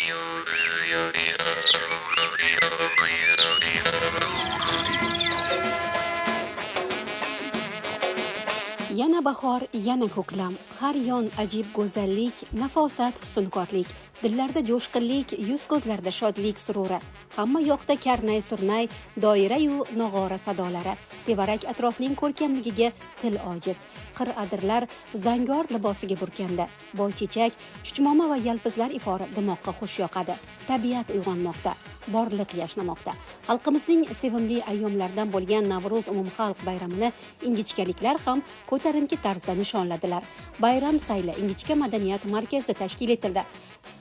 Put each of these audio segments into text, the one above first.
Yana bahor, yana ko'klam, har yon ajib go'zallik, nafosat, fusunkorlik, dillarda jo'shqinlik, yuz ko'zlarda shodlik sururi. Hamma yoqda karnay surnay, doira-yu nog'ora sadolari. Tevarak atrofning ko'rkamligiga til ojiz. Qir adirlar zangor libosiga burkandi. Boychechak, chuchmoma va yalpizlar ifori dimoqqa xush yoqadi. Tabiat uyg'onmoqda, borliq yashnamoqda. Xalqimizning sevimli ayyomlaridan bo'lgan Navro'z umumxalq bayramini ingichkaliklar ham ko'tarinki tarzda nishonladilar. Bayram sayli Ingichka madaniyat markazida tashkil etildi.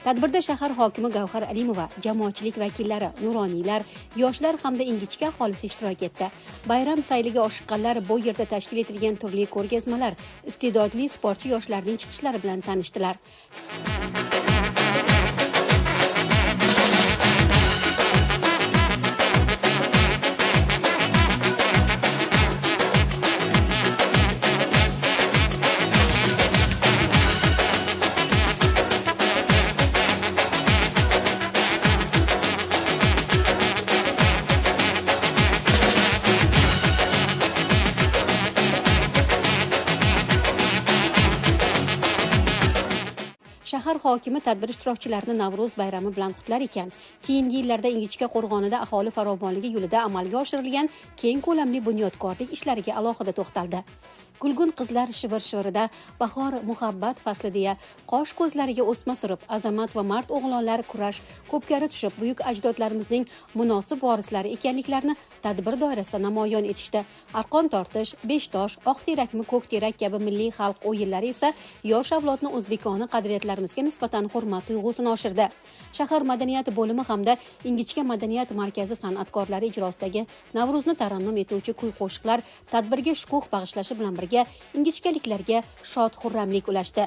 Tadbirda shahar hokimi Gavhar Alimova, jamoatchilik vakillari, nuroniylar, yoshlar hamda ingichka aholisi ishtirok etdi. Bayram sayliga oshiqqanlar bu yerda tashkil etilgan turli ko'rgazmalar, iste'dodli sportchi yoshlarning chiqishlari bilan tanishdilar. Shahar hokimi tadbir ishtirokchilarini Navro'z bayrami bilan qutlar ekan, keyingi yillarda Ingichka qo'rg'onida aholi farovonligi yo'lida amalga oshirilgan keng ko'lamli bunyodkorlik ishlariga alohida to'xtaldi. Gulgun qizlar shivir-shivirida bahor muhabbat fasli deya qosh ko'zlariga o'sma surib, azamat va mard o'g'lonlar kurash ko'pkari tushib, buyuk ajdodlarimizning munosib vorislari ekanliklarini tadbir doirasida namoyon etishdi. Arqon tortish, beshtosh, oq terakmi ko'k terak kabi milliy xalq o'yinlari esa yosh avlodni o'zbekona qadriyatlarimizga nisbatan hurmat tuyg'usini oshirdi. Shahar madaniyat bo'limi hamda Ingichka madaniyat markazi san'atkorlari ijrosidagi Navro'zni tarannum etuvchi kuy-qo'shiqlar tadbirga shukuh bag'ishlashi bilan birga ingichkaliklarga shod xurramlik ulashdi.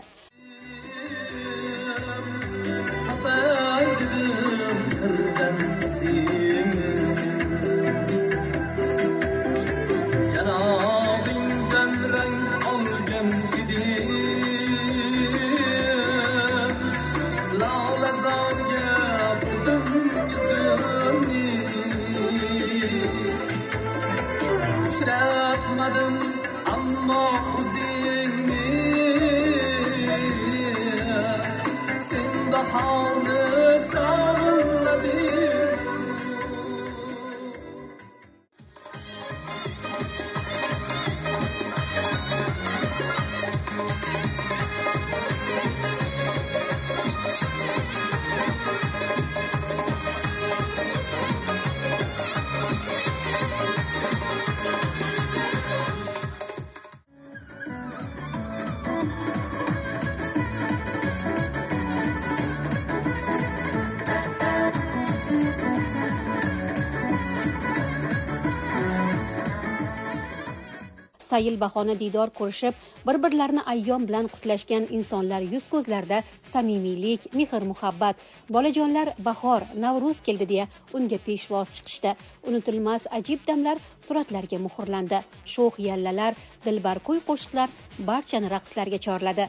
Ammo o'zingni sen bahorni sog'inmading. Sayil bahona diydor ko'rishib, bir-birlarini ayyom bilan qutlashgan insonlar yuz ko'zlarida samimiylik, mehr-muhabbat, bolajonlar bahor, Navro'z keldi deya unga peshvoz chiqishdi. Unutilmas ajib damlar suratlarga muhrlandi. Sho'x yallalar, dilbar kuy qo'shiqlar barchani raqslarga chorladi.